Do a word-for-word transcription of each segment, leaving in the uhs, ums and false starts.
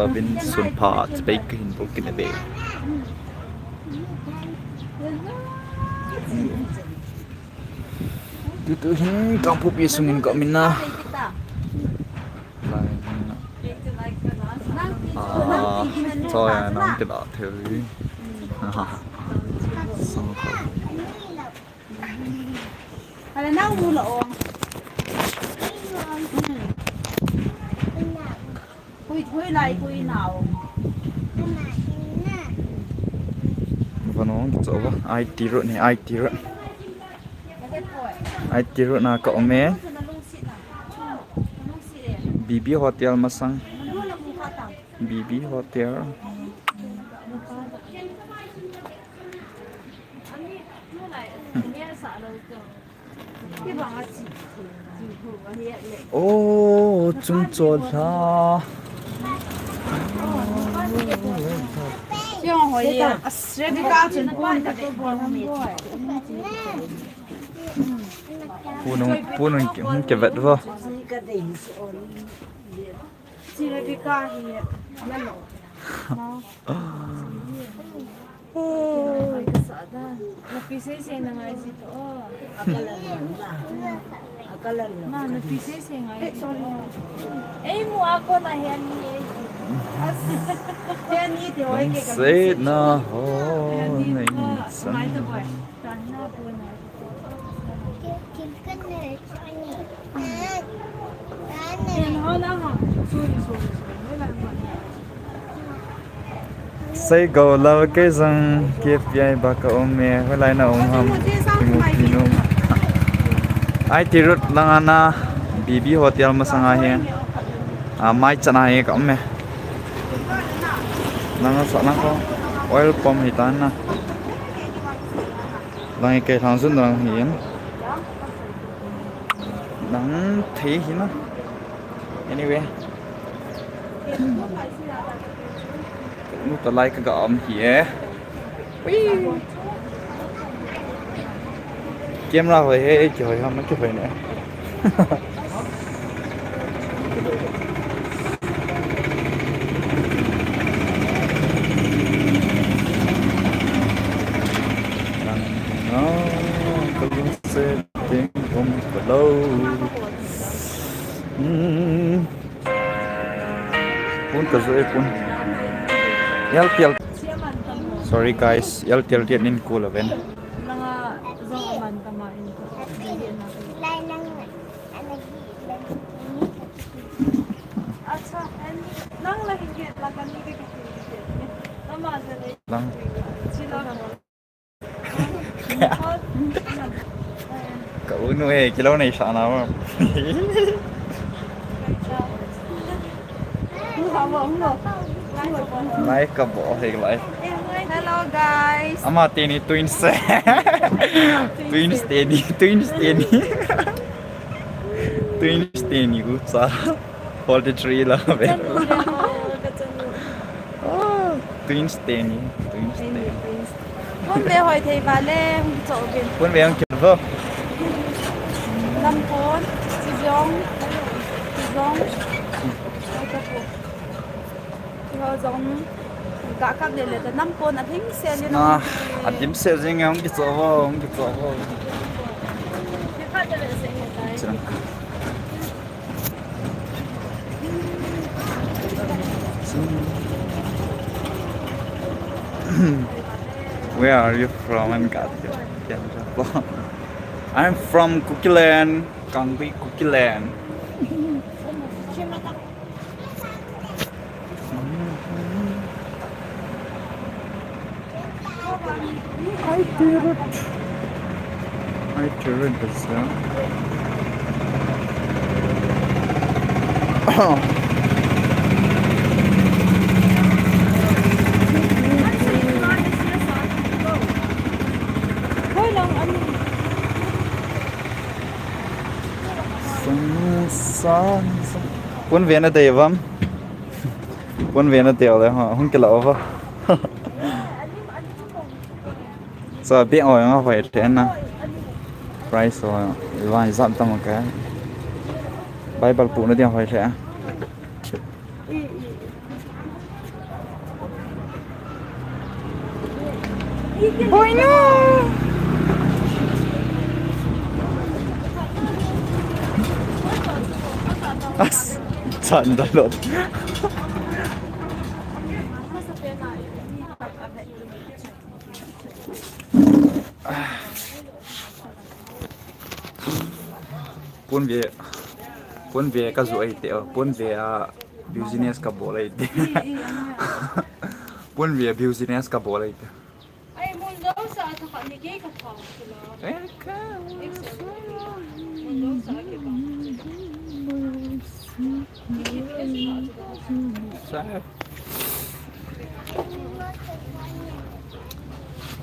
Bin sun pha chapei kahin bol kit e. Tutu hin Kangpokpi sungin ka um in a. Lai hin a. Ah, choi a nang te da thei. Sang kho. Hala nau mu la ong. Hmm. Hui, hui lai, hui nau. Vanong kicho va, I T road ni, I T road. I T road na ka um e. B B Hotel masang. B B Hotel. Oh, chung chol ha. Pu nung, pu nung ki, hung kivet vo. Rebecca hi, na lo. Napi sese na ngai si to. Ma, napi sese ngai si to. Ei, mu ako na hian ni ei. As. Hian ni te hoi ke ka. Sei na ho nei san. Ngai to boy. Tan na ko na. Sei go love kei jong K P I ba ka um e, hoilai na um ham, kimu pi nu. I T road langa na B B Hotel masanga hi, a mai chana hi ka um e. Langa sa lang ko oil pump hi tan na. Lang hi kei thang sun lang hi in. Nang thei hi na. Anyway. Nu ta lai ka ga um hi e. Whee! Camera hoi he, ki hoi ham, ki hoi ne. Nang, nang, ka lungset. Ting um ka lo. Hmm. Pun ka zo e pun. L T L. Sorry guys, L T L tian in ko la ven. Lang. Ka u nu e, kilo nei sa na mo. Lai ka bo he lai. Hello guys. Ama teni twins. Twins teni, twins teni. Twins teni u cha. Forty-three la ve. Ah, twins teni, twins teni. Pun ve hoi thei vale, hung cho vin. Pun ve hung cho vo. Lam pun, chi jong, chi jong. Hoi ta pu. Chi ho jong. Ka kap le le ta nam pon a hing se le na. A dim se jing hung ki cho vo, hung ki cho vo. Ki kha ta le se ngai. Where are you from? I'm Gat-, I'm from Kukiland, Kangpokpi Kukiland. I T road. I T road is, uh, Sun, sun, sun. Pun ve na dei vam. Pun ve na dei le ha, hung kila ova. Sa bi o yang hoi the na. Price o, van zam tam ka. Bible pu na dia hoi the. Boina. As, chan da lot. Ponve, ponve ka ju ai te, ponve a business ka bol ai te. Ponve a business ka bol ai te. Ai, mun dong sa a thakhat ni kei ka thau sila. Mun dong sa a kei ba. Sa.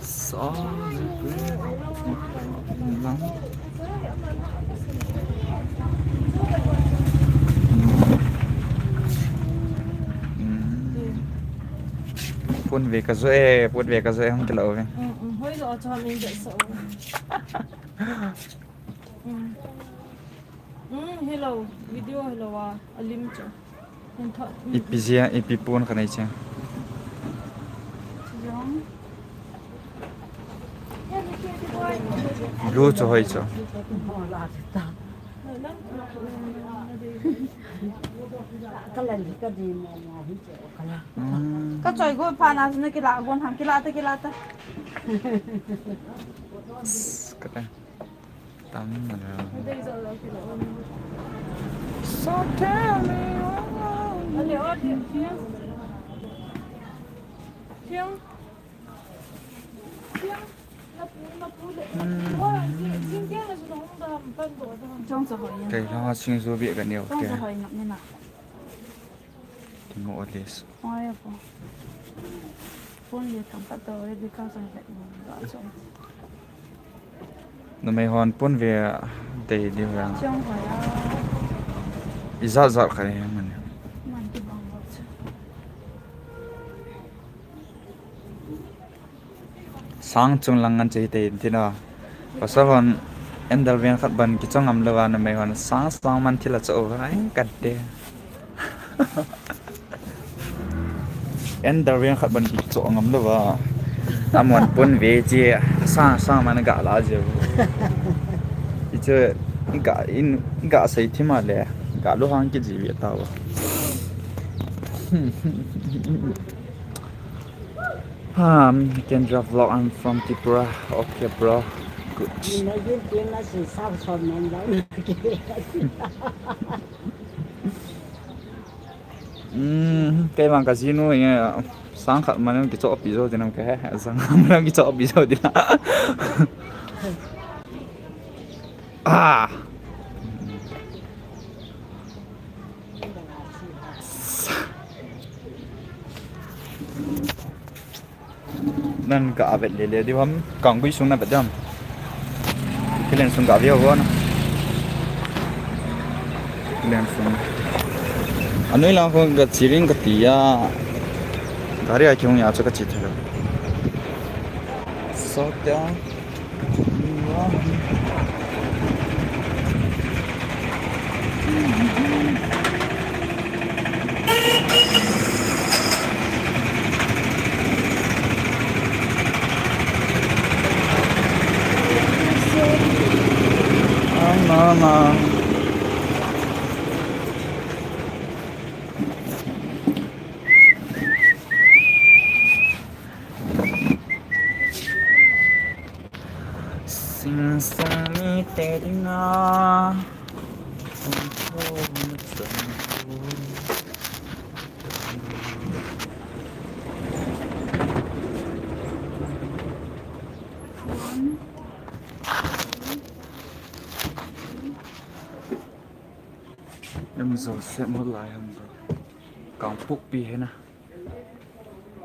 Sa. Ponve ka jo e, ponve ka jo e, hung kila uve. Hoi lo, acha min de so. Hello, video hello a, alim cho. Ipi jia, ipi pon ka nei che. Blue cho hoi cho. Ka choi go pha na, na kila gon ham, kila ta, kila ta. Kata. Tam na. So tell me what. Kei la sing zo bi ka neo te. Timo olis. Oi, apo. Ponve thangkhat to, Rebecca chang khat mo, ga chang. Numei hon ponve dei diu vang. Chang hoi a. Ijat jat khat e man. Man kibang lo chu. Sang chung lang ngan che te tin a. Pasal hon endal ven khat ban kichong ngam lou va, numei hon sang sang man thil a cho ai ka te. Endal ven khat ban kichong ngam lou va. Amon ponve che sang sang man ga la je. Iche ga in ga sei thi ma le. Ga lo hang ki ji ve ta va. Um, Kendra vlog, I'm from Tripura. Okay, bro. Good. Hmm, kei vang ka jinu, eh, sang khat man kicho pi jo tin am ka he, sang man kicho pi jo tin. Ah. Nan ka avet le le di ham, kang gui sung na vet dam. Kilen sung ka vio vona. Kilen sung. Anui lang ko ka chiring ka tia. Gari a kiung ya chu ka chi thelo. So tia. Sing song mi te ding a. Em zo se mo lai ham bro. Kangpokpi he na.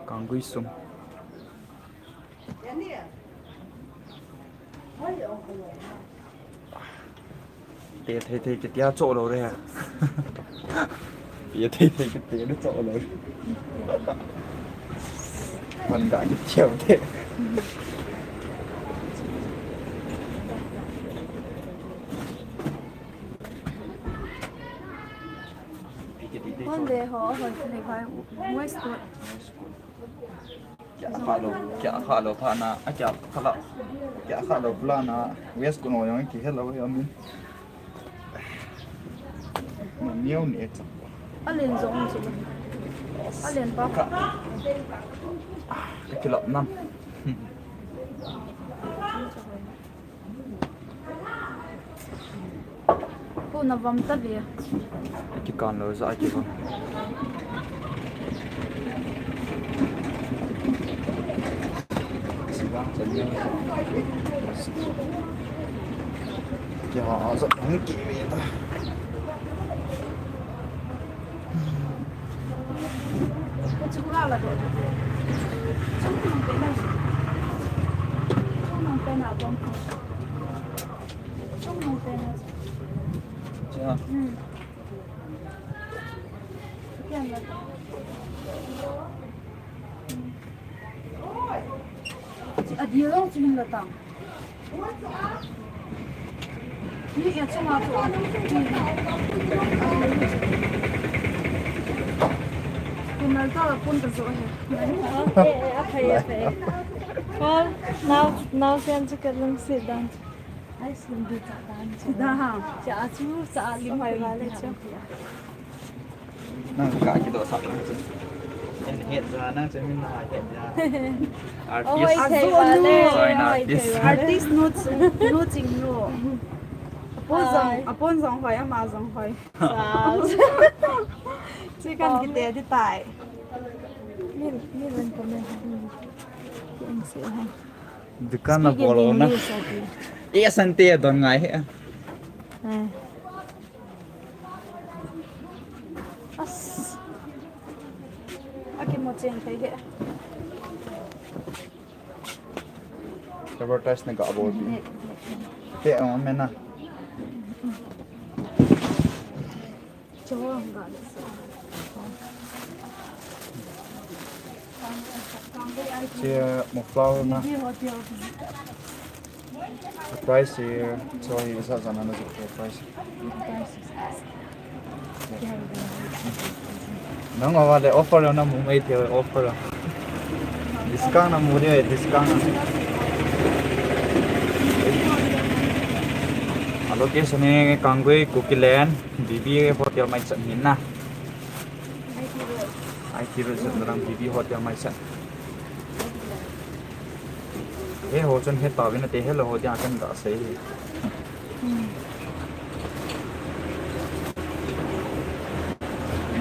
Kanggui sung. Te thei thei ke tia cho lo re ha. Te thei thei ke te cho lo. Pan ga ke thiau te. Hon de ho, hon de vai, Westwood. Kia kha lo, kia kha lo pha na, a kia kha la, kia kha lo pla na, West Kono jong kihel lo hi amin. Ma neo ni e chak. A len jong chu. A len pa. Ka, ka kilap nam. Pu na vam ta ve. Kikan lo ja kivan. Silang chan ya. Kia a ja hung ki ve ta. A dia long chu hin la tang. Ni ya chunga chu. Kunal ta la pun ta zo he. Eh, eh, a phai, a phai. Paul, now, now sen chu ka lungset dan. Ice cream di cha dan chu. Da ha. Cha chu, cha lim phai va le chu. Nang ka kidoh sah nang chu. En het ja nang chu min na het ja. Oh, artist. Oi, thei va le. Fine artist. Artist nu, nu ching nu. Apon jong, apon jong hoi, ama jong hoi. Sa. Chi kan kite di tai. Min, min len ko me. Kin se ha. Dukan na bol na. E asante don ngai he. Eh. As. Aki mo chen thei he. Advertise na ga bol pi. Te on me na. Chia mo flower na. Price hi, sorry, isa sana na price. Nang awa le offer na mu mai te offer. Discount na mu de discount. A location hi Kanggui Kukiland, B B Hotel mai chan hin na. I T Road jat na lang B B Hotel mai chan. He ho chun he ta vin a te he lo ho dia kan ga sei.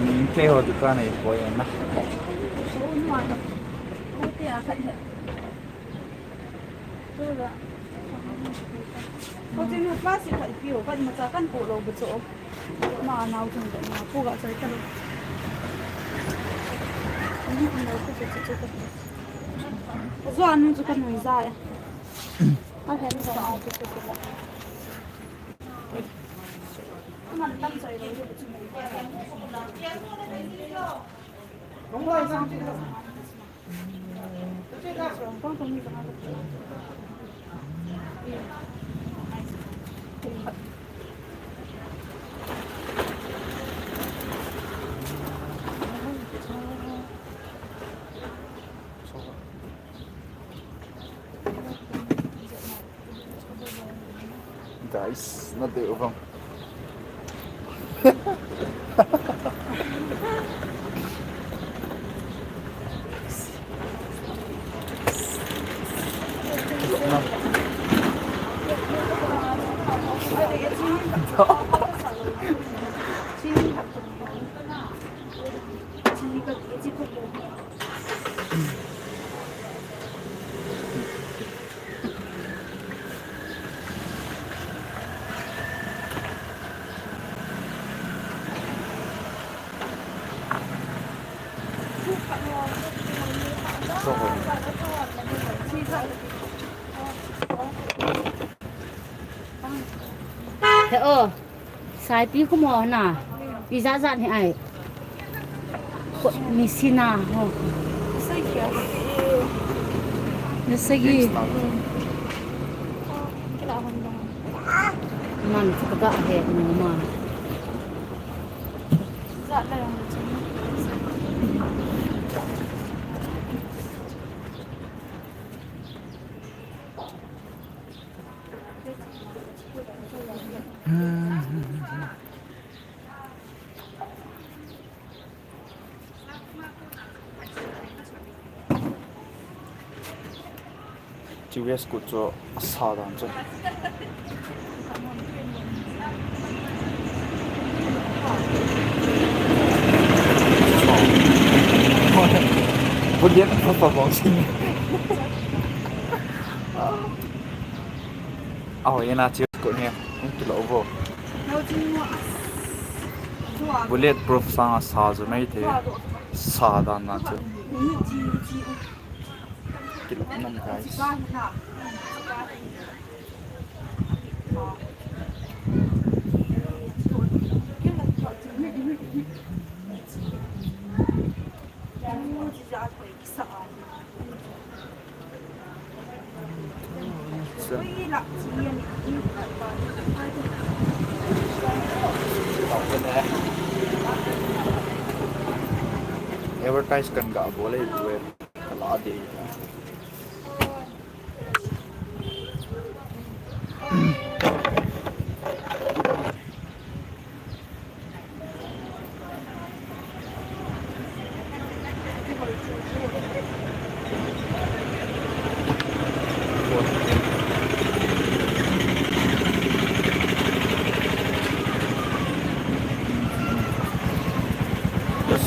Ni ke ho dukan ai ko ya na. Ko tin plastic khat pi ho kan ma cha kan ko lo bu cho. Ma nau chung kan ma pu ga chai ka lo. Ni ko lo ko ko ko ko. Zo anu chu kan nui za e. A hen sa a chu chu chu. Man tam chai lo chu. Nong lai sang chu. Guys, na deu vang. He o. Saipi khumo na. Pi jat jat hi ai. Ko ni sina ho. Ni sagi. Man chu ka ga he nu ma. Jat la jong. Chu waistcoat chu asa dan chu. Bullet proof a bang sin. Ahoi na chu waistcoat hi. Hung kilo vo. Bullet proof sanga sa chu nei thei. Sa dan dan chu. Kilo nam guys. Advertise kan ga bol e, tu e, ka la de.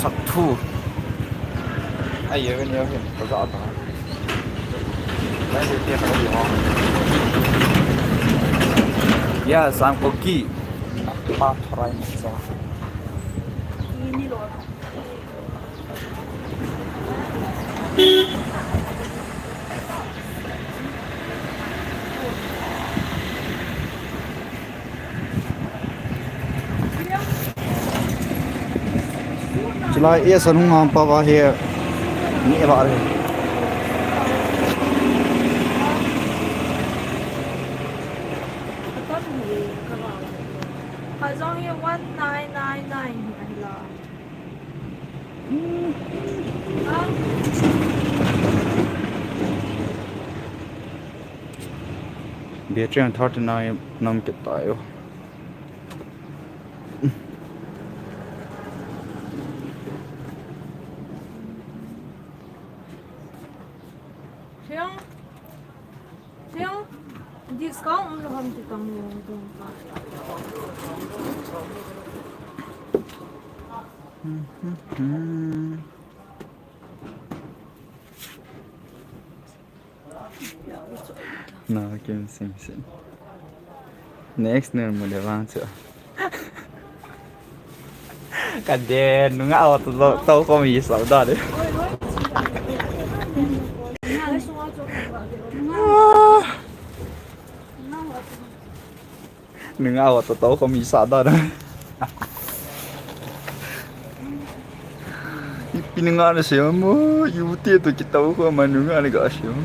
Sak thu. Ai, ye, ye, ye, ka za ta. Yes, I'm Kuki. Pa thorai sa. Chulai e sanung ang pa va he ni va re. Kazong hi one nine nine nine hi ahi la. Battery ang thirty nine nam kit tayo. Siang. Siang. Discount um lo ham ti tang lo dong ka. Na kim sim sim. Next ne mu le vang chu. Ka de nunga auto to ko mi sa da de. Nunga auto to ko mi sa da de. Ipi nunga na se mo, yu te to kita ko ma nunga na ga se mo.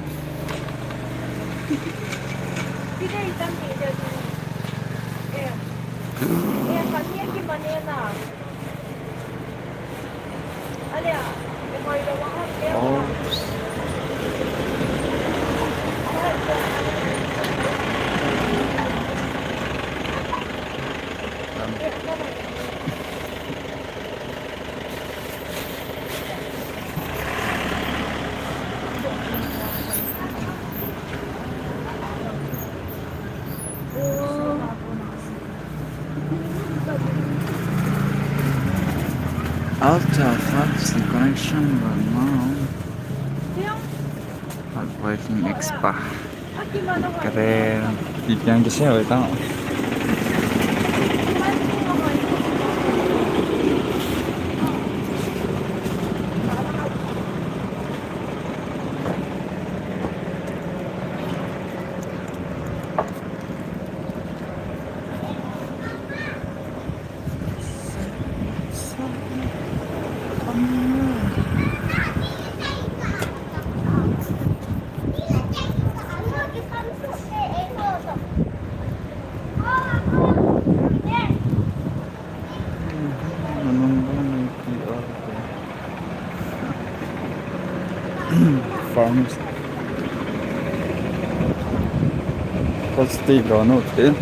Ultra fast connection, but now hard working expert. Kare, pipian kisi ho ta. Farms. Let's take a note, eh?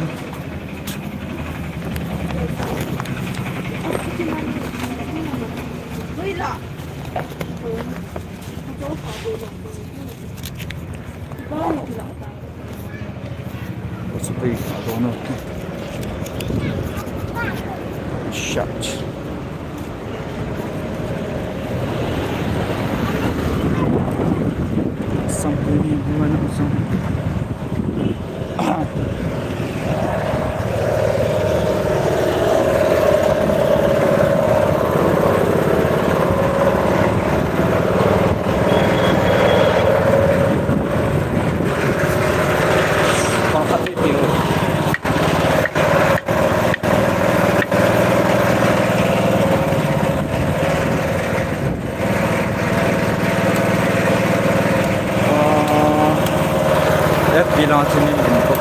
What's a big, I don't know. Shut. Something in one of some. F B lang chun in, in ko.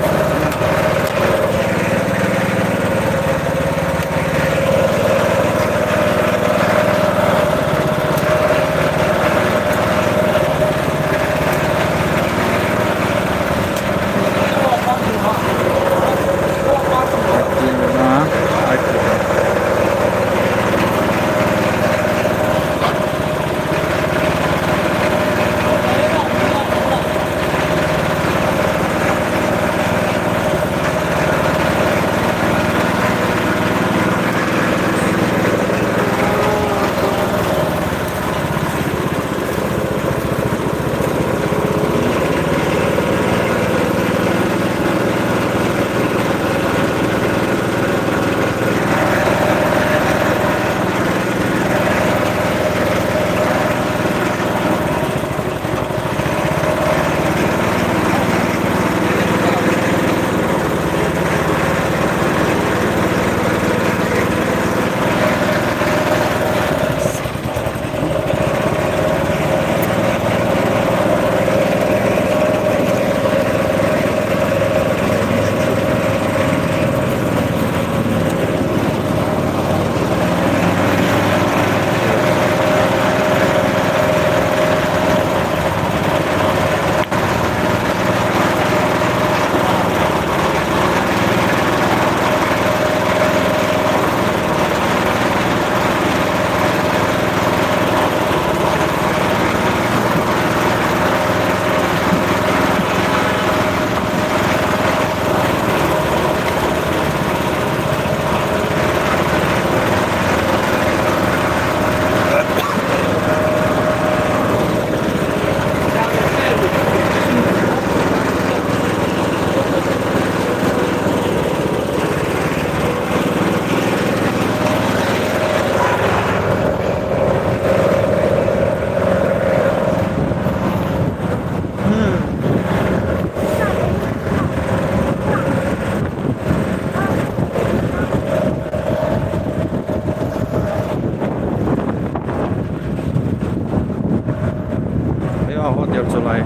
Ei, hotel chu lai.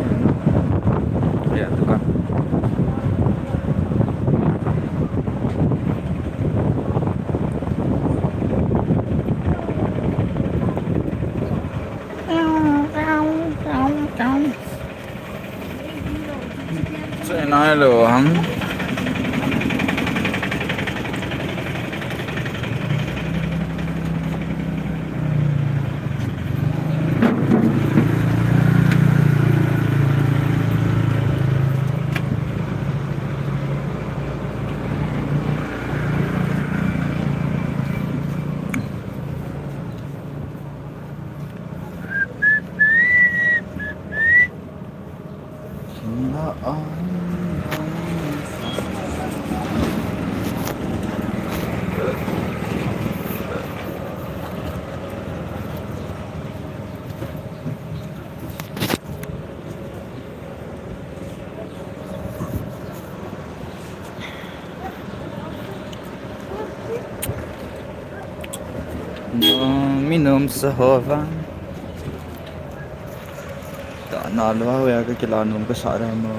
Ei, dukan. Chai nai lou ham. Nom, mi nom sa ho vang. Tana lou a, hoiya ka kila nom ka sa ra mo.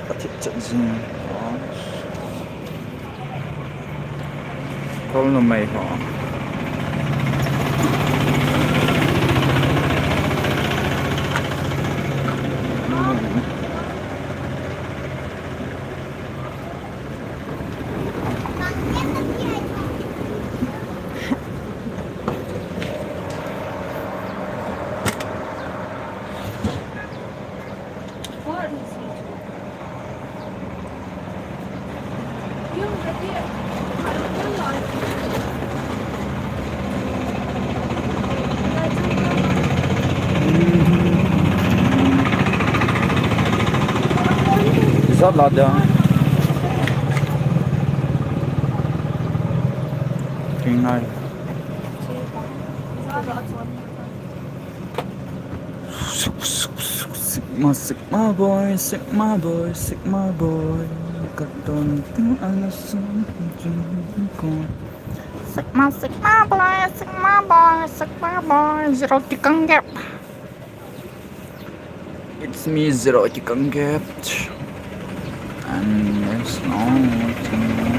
Ka thip chet jing. Kol numei ho. Sat la dia. King nai. Sigma, Sigma boy, Sigma boy, Sigma boy. Katon tu ana sum ko. Sigma, Sigma boy, Sigma boy, Sigma boy. Zero tikang gap. It's me, Zero tikang gap. And there's no one to know.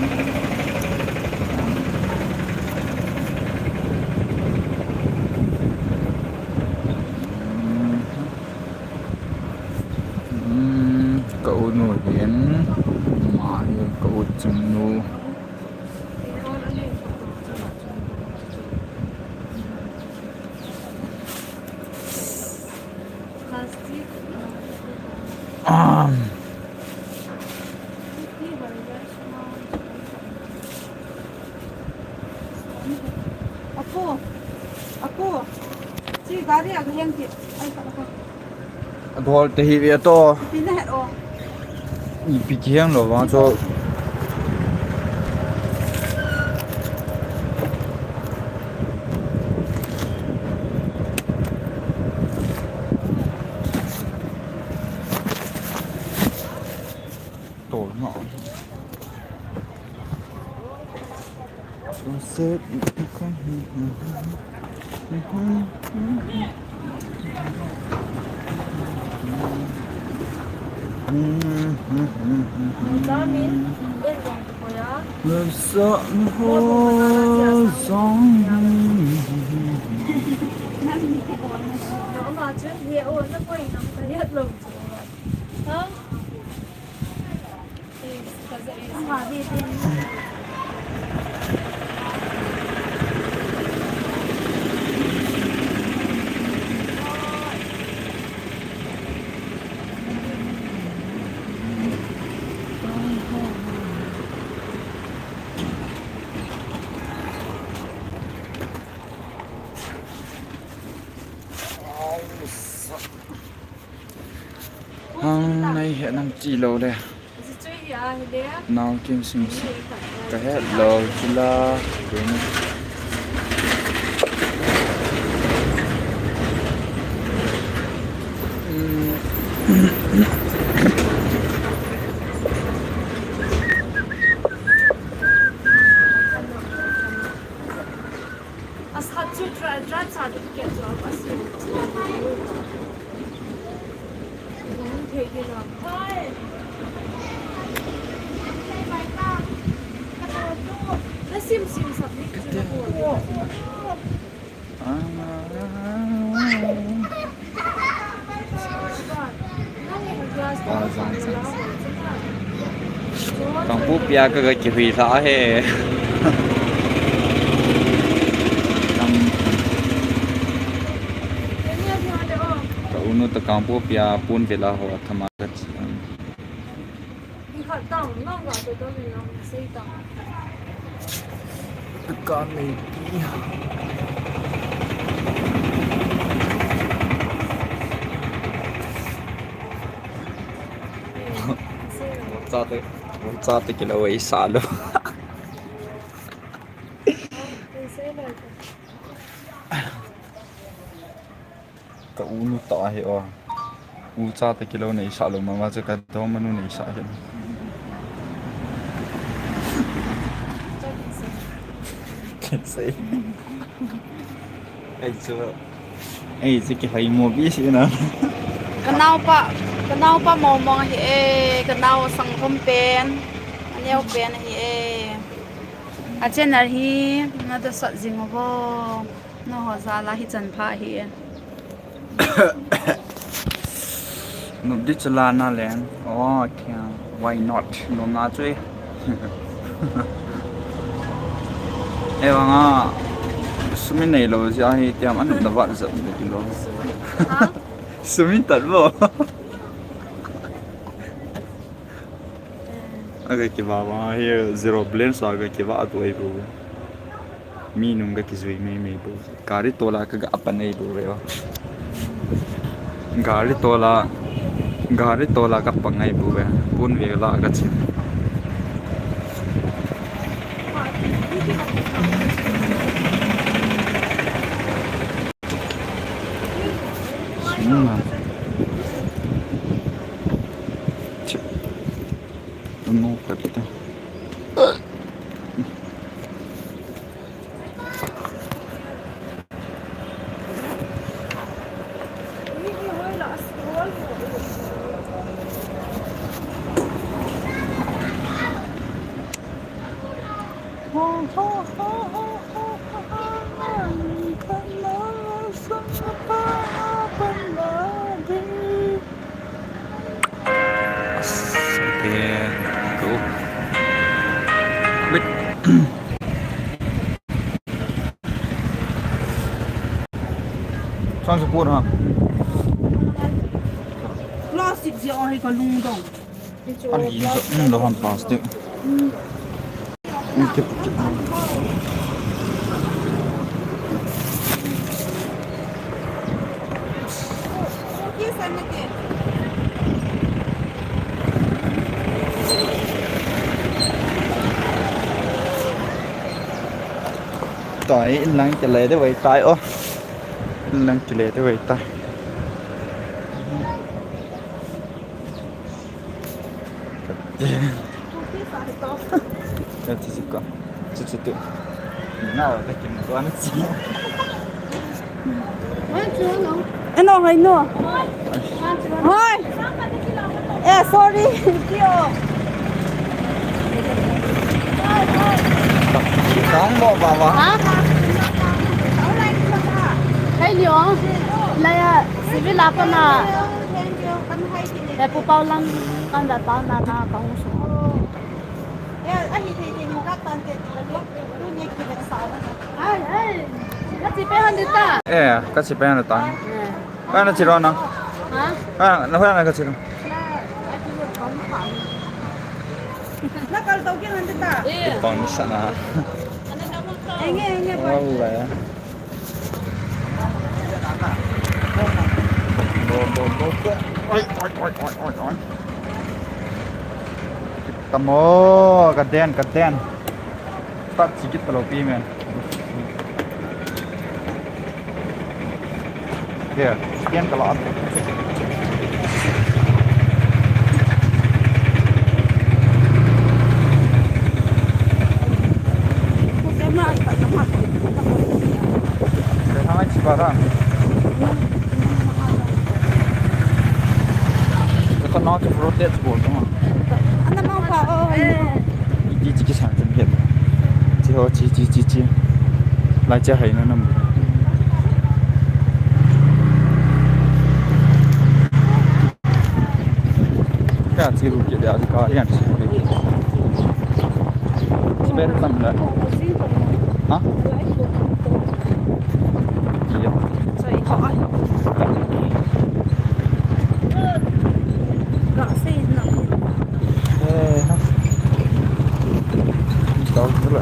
Hmm, ka u nu hin, ama hi ka u chingnu. Um. Ako, ako, si gari aga heng ti. Ai, ka, ka. Adol te hi ve to. Ti na het o. Ipi kiheng lou vang chu. To na. Hang nai he nam chi lou le. Nau kim sing sing. Ka het lou chu la. Asat chu dry, dry certificate chu a si. Na sim sim submit chu na ko. Kangpokpi a ka, ka kihui lha he. Ka unu ta Kangpokpi a pun vela ho thama ka chi. Ka nei pi. Chate, chate kilo ei sa lo. Ka unu ta hi o. U cha ta kilo nei sa lo mama cha ka dom manu nei sa hi. Kin sei. Ei chu. Ei chu kihai mo bi si na. Ka naopa, ka naopa mo mo hi e, ka nao sanghom pen. Aneo pen hi e. A channel hi na da sot jing uvo. Nangho jal a hichan pha hi e. Nop di chu la na leng. Oh, thiang. Why not? Nop na chu e. Ei vang a. Sum i nei lo jeh a hi tiam an na vat jat di lo. Ha? Sum i tat lo. Aga kiva vang a hi zero balance a aga kiva a tu ei bu. Mi nung ga kijui mei mei bou. Gari tola ka ga apan ei bou ve o. Gari tola. Gari tola ka pangai bu ve. Pun ve la ka chin. Sum na. Che. Tunno ka kita. Again, go. Wait. Saan se pur ha? Plastic je ahi ka lungdong. Ani so, um, lo han plastic. Tua in lang kile te vai tai o. In lang kile te vai tai. Ya, tu si ko. Tu, tu, tu. Na, ta kin ko an si. Ano, hay no. Hoy. Eh, sorry. Tio. Kang mo ba ba? Ha? Hay nio. Laya, civil apa na? Eh, pu Pau lang kan da tao na na kong su. Ai, ai. Ka chi pe han de ta. Eh, ka chi pe han de ta. Eh. Ka na chi ro na. Ha? Ah, na ho na ka chi ro. Na kal to ke han de ta. Eh. Pon sa na. Enge, enge, pon. Wala ya. Bo, bo, bo, bo. Oi, oi, oi, oi, oi, oi. Tamo, ka den, ka den. Start si kit talo pi men. Here, scan ka la. Kailangan si Bara. Ka na chu rotate bol tong. Ana ma pa o. Iti chi ki san chen het. Chi ho chi chi chi chi. Lai cha hai na nam. Ka chi ru ke da ka yan. Spare tam da. Ha? Iya. Sai ko ai. Ga sei na. Eh, ha. Tau tu la.